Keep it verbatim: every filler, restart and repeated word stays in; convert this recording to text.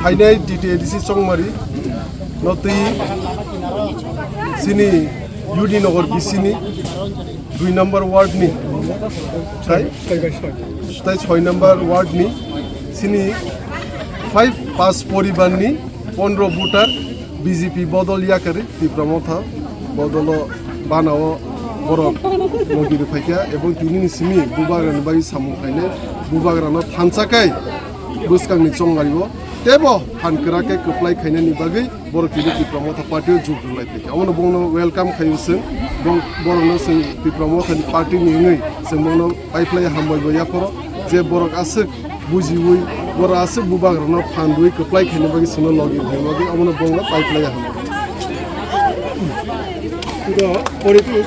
Ainai D T A D C Chongmari no twi chini U D Nagar B C ni dui number ward ni tai tai soi number ward ni chini five pas poribar ni pondro voter B J P bodol yakarwi Tipra Motha bodolo banao borok logi rwphaikha ebong tinini simi bubagrani bagwi samung khainai bubagrano thansa kai bwskangni chongmario teibo phan kwrak khe kwplai khainani bagwi borok tini Tipra Motha party o jug rwlai phaikha. Omono bongno welcome khaio chwng, bong-, borokno chwng Tipra Mothani party ni wngwi chwng bongno paiphlai hambai bo yaphoro je borok aswk bujiwi borok aswk bubagrano phan rwwi kwplai khaina bagwi chwngno logi rwna bagwi omono bongno paiphlai hambai. Ido poritu